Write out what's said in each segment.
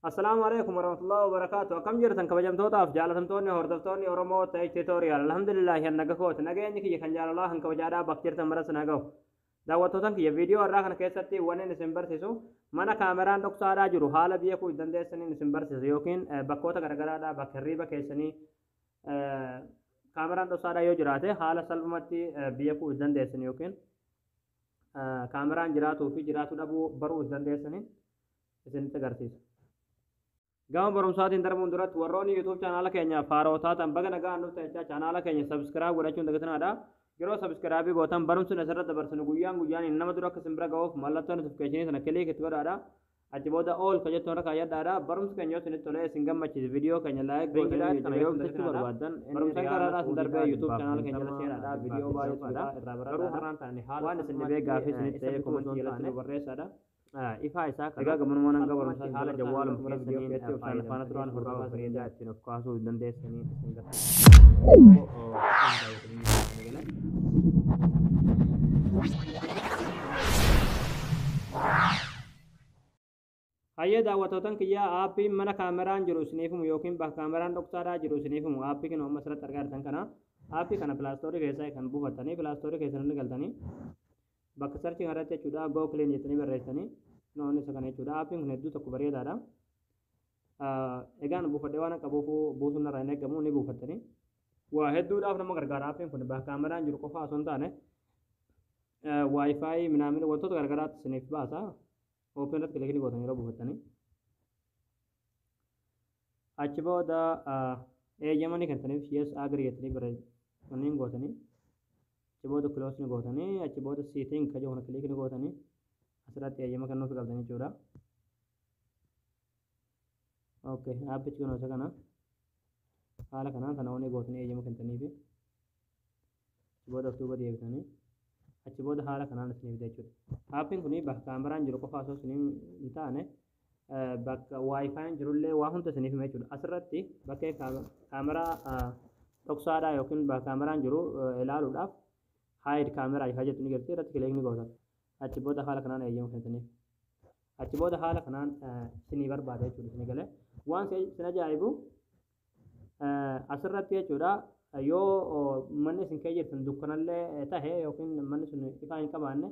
Assalaamu alaikum warahmatullahi wabarakatuh. Akkam jirtan kabajamtootaaf jaalatamtoonni hordoftoonni Oromoo Tech Tutorial. Alhamdulillah, naga kooti. Nageenyi kiyya kan jaalalaa kan kabajaadhaa bakka jirtan mara sana gahu. Daawwattootan kiyya, viidiyoo har'aa kana keessatti wanni isin barsiisu mana kaameraan dhoksaadhaa jiru haala beekuu dandeessaniin isin barsiisa, yookiin bakkoota garagaraadhaa bakka hirriiba keessanii kaameraan dhoksaadhaa yoo jiraate haala salphumatti beekuu dandeessan yookiin kaameraan jiraatuu fi jiraatuu dhabuu baruu dandeessaniin isinitti agarsiisa. Gama barumsaatiin darbuun duratti, warroonni YouTube chaanaala keenya faaroo taatan baga nagaan dhuftan jechaa, chaanaala keenya subscribe godhachuun dagatinaadha. Yeroo subscribe gootan barumsi asirratti dabarsinu guyyaan guyyaan nama dura akka isin bira ga'uuf mallattoo notification sana click itti godhaadha. Achi booda all ka jettuun irra kaayyadhaadha. Barumsi keenya yoo isinitti tolee isin gammachiise viidiyoo keenya like gootanii kana yoo bitachuu barbaaddan barumsa garaadhaa isin darbee YouTube chaanaala keenya jala seenaadha. Viidiyoo baay'eetu jira, irraa garuu har'aan taane haala waan isin dhibee gaafii isinitti ta'e comment jalatti nu barreessaadha. Ifaa isaa kana Egaa gamanuma hanga barumsaa haala jawwaaluma keessaniin keessatti obsaan faana turaan hordofaa bareedaa ittiin of kaasuu dandeessanii isin gargaara. Hayyee daawwattootan kiyyaa, aappiin mana kaameraan jiru isiniif himu yookiin bakka kaameraan dhoksaadhaa jiru isiniif himu aappii kana amma asirratti argaa jirtan kana. Aappii kana Play Store keessaa kan buufattanii, Play Store keessa ni galtanii, bakka search kanarratti jechuudha, "Go Clean" jettanii barreessanii noonni isa kana jechuudha. Aappiin kun hedduu tokko bareedaadha. Egaan buufadhee waan qabuuf buusuun irraa hin eegamu, ni buufattanii. Waa hedduudhaaf nama gargaara aappiin kun. Bakka kaameraan jiru qofa osoo hin taane WiFi minaamin wantoota garagaraatti isiniif baasa. Open irratti click ni gootan yeroo buufattanii. Achi booda eeyyamanii kennitaniif, "yes, agree" jettanii barreessanii gootanii, achi booda close ni gootanii, achi booda setting ka jiru kana click ni gootanii, asirratti eeyyama kennuuf qabdan jechuudha. Okay, aappichi kun isa kana haala kanaan kana wanni gootanii eeyyama kennitaniifi achi booda of duuba deebisanii achi booda haala kanaan isiniif fida jechuudha. Aappiin kun bakka kaameraan jiru qofa osoo isiniif hin taane bakka WiFiin jirullee waa hunda isiniif hima jechuudha. Asirratti bakkee kaameraa dhoksaadhaa yookiin bakka kaameraan jiru ilaaluudhaaf "hide camera" kan jettu ni jirti, irratti click ni gootan. Achi booda haala kanaan eeyyama kennitaniif. Achi booda haala kanaan isinii barbaada jechuudha isinii galee. Waan isin ajaa'ibu asirratti jechuudha, yoo manni isin kee jirtan dukkanallee tahe yookiin manni sun ifaa hin qabaanne,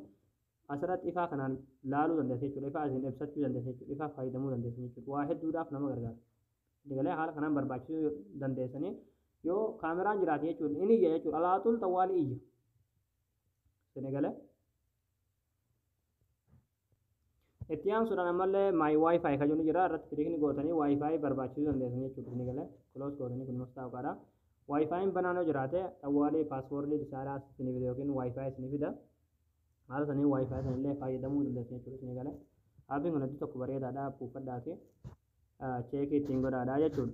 asirratti ifaa kanaan laaluu dandeessa jechuudha. Ifaa isin ibsachuu dandeessa jechuudha. Ifaa fayyadamuu dandeessa jechuudha. Waa hedduudhaaf nama gargaara. Galee haala kanaan barbaachisuu dandeessanii yoo kaameraan jiraate jechuudha, inni iyya jechuudha. Alaatul xawwaali iyya. Isin galee. Itti aansuudhaan ammallee "my WiFi" kan jedhu jira, irratti click ni gootanii WiFi barbaachisuu dandeessan jechuudha. Isin galee, close gootanii kun mastaawaqaadha. WiFiin banaan yoo jiraate xawwaalii password isaadhaa isinii fida yookiin WiFi isinii fida. Haala sanii WiFi sanillee fayyadamuu dandeessan jechuudha isinii galee. Aappiin kun hedduu tokko bareedaadha, buufadhaati. Check ittiin godhaadha jechuudha.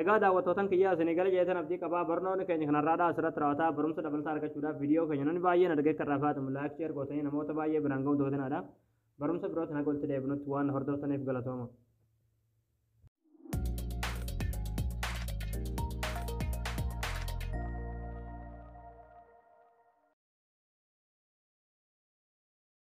Egaa daawwattootan kiyyaa, isinii gala jeetan abdii qabaa. Barnoonni keenya kanarraadhaa asirratti raawwataa. Barumsa dabalataa argachuudhaaf viidiyoo keenya namni baay'een argee akka irraa fayyadamu like, share gootanii namoota baay'ee biraan ga'uun dagatinaa. Barumsa birootiin haga walitti deebinutti waan hordoftaniif galatooma.